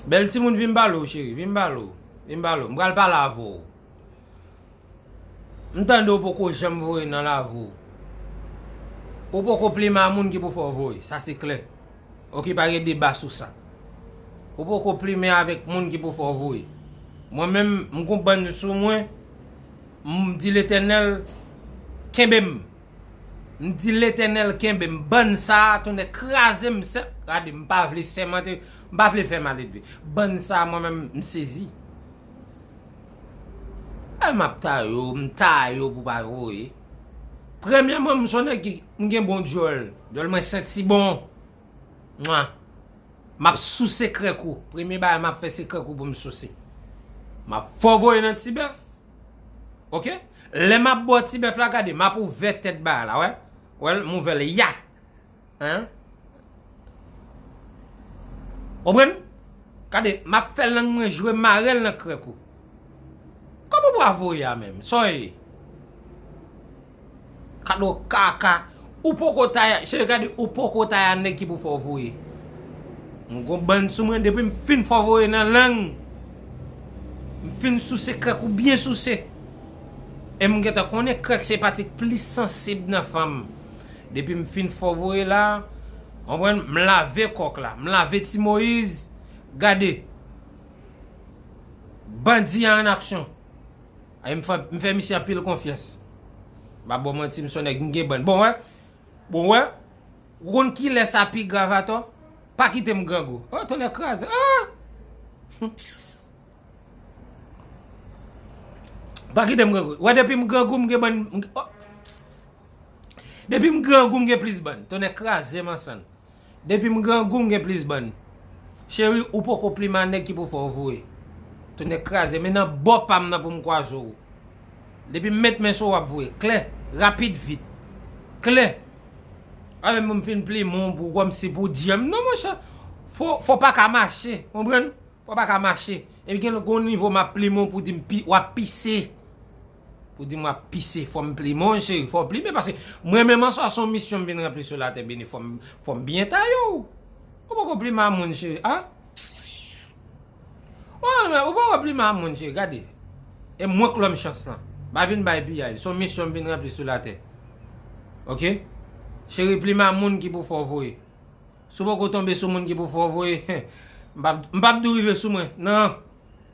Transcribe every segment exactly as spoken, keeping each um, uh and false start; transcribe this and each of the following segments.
Bèl timoun, vin m pale w, cheri, vin m pale w, vin m pale w. M pral pale avè w. M tande w poko janm voye nan lavi w. Ou poko plimen a moun ki pou fè w voye, sa se klè. Oke, pa gen deba sou sa. Ou poko plimen avèk moun ki pou fè w voye. Mwen menm, m gon bann sou mwen, m di Letènèl, kenbe m. M di Letènèl kenbe m. Bann sa a, tonnè kraze m, sè, gade, m pa vle sèmante, m pa vle fè maledve. Bann sa a, mwen menm, m sezi. E m ap taye w, m taye w pou pa voye. Premyèman, m se yon nèg ki, m gen bon dyòl. Dyòl mwen santi bon. Mwa. M ap souse krèk ou. Premye bagay m ap fè se krèk ou pou m souse. M ap fè w voye nan ti bèf. Oke? Lè m ap ba w ti bèf la, gade, m ap ouvè tèt bagay la, wè? Wè l, m ouvè l, ya! Hein? Konprann? Gade, m ap fè lang mwen jwe, mare l nan krèk ou. Kòman w ap voye a menm? Sa w ye? Kado kaka. Ou poko taye, cheri, gade, ou poko taye a nèg ki pou fè w voye. M gon bann sou mwen, depi m fin fè w voye nan lang, m fin souse krèk ou byen souse. E m gentan konnen krèk se pati k plis sansib nan fanm. Depi m fin fè w voye la, konprann, m lave kòk la, m lave Ti Moyiz, gade. Bandi a an aksyon. Ay, m fè, m fè misye anpil konfyans. M pa ba w manti, m se yon nèg, m gen bann. Bon, wè. Bon, wè. Ou konn kilè sa pi grav atò? Pa kite m grangou. Oh, tonnè kraze. Ah! Pa kite m grangou. Wè, depi m grangou, m gen bann, m, oh. Depi m grangou, m gen plis bann. Tonnè kraze m ansann. Depi m grangou, m gen plis bann. Cheri, ou poko plimen a nèg ki pou fè w voye. Tonnè kraze, men nan bò pa m nan pou m kwaze w. Depi m met men sou w, w ap voye. Klè, rapid, vit. Klè. A menm pou m fin plimen w pou kòmsi pou di m. Non, monchè. Fò, fò pa ka mache. Konprann? Fò pa ka mache. Epi gen gon nivo m ap plimen w pou di m pi, w ap pise. Pou di m w ap pise, fò m plimen w, cheri, fò w plimen. Paske mwen menm an swa se yon misyon m vin ranpli sou latè beni, fò m, fò m byen taye w. Ou poko plimen a moun, cheri, a? Ou, ou poko plimen a moun, cheri, gade. E mwen k lòm chans lan. Pa vin bay piyay, se yon misyon m vin ranpli sou latè. Oke? Cheri, plimen a moun ki pou fè w voye. Si w poko tonbe sou moun ki pou fè w voye, m p ap, m p ap di w rive sou mwen. Non.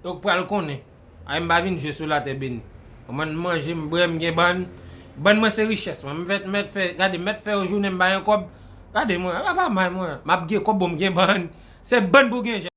Yo pral konnen. Ay, m pa vin jwe sou latè beni. Mwen manje, m bwè, m gen bann. Bann mwen se richès mwen. M mèt, mèt fè, gade, mèt fè yon jounen m pa gen kòb. Gade mwen, apa may mwen. M ap gen kòb, bon, m gen bann. Se bann pou gen jan.